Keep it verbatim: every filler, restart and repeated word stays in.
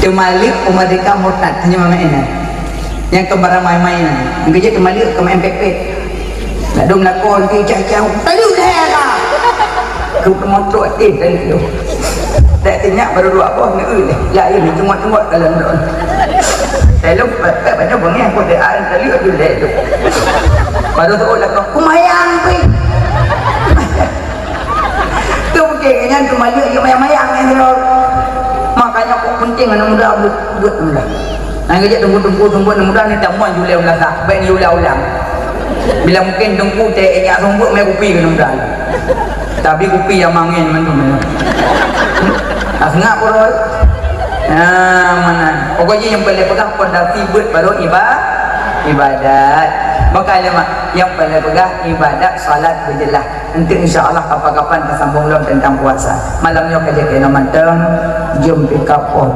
Teumaleuk peumerdeka murtad hanya main-main. Nyang keu barang main-main. Nyang keu jeuet teumaleuk keu main pet-pet. Ladôm lakoe nanti cah-cah, "Taleuek lhèe ka!" Keu peumotrok eh taleuek tu. Tak teuingat baru dua boh neu leh. Ya, ya, ni tengok-tengok dalam tu. Lalu, tak banyak bengeh pun dia, ah, taleuek tu leh tu. Baru tu lakoe, "Kumayang, pi." Tu mungkin nyan tu malik, dia mayang-mayang, eh, tu. Makanya kok penting anak muda buat, buat muda. Nah, kerja tunggu-tunggu, tunggu anak muda ni tamuan julai ulang sah. Baik ni ulang-ulang. Bila mungkin tunggu, tak ingat tunggu, main kupi kena muda. Tapi kupi yang mangin mantu mana. Ah, sengak pun. Nah, mana? Pokoknya yang boleh pegang fondasi buat baru iba-, ibadat. Bukan lemak. Yang boleh pegang ibadat, salat berjelas. Nanti insya Allah kapan-kapan tersambung lom tentang puasa. Malam nyoe ka jeuet keunoe mantong, jom pick up oh.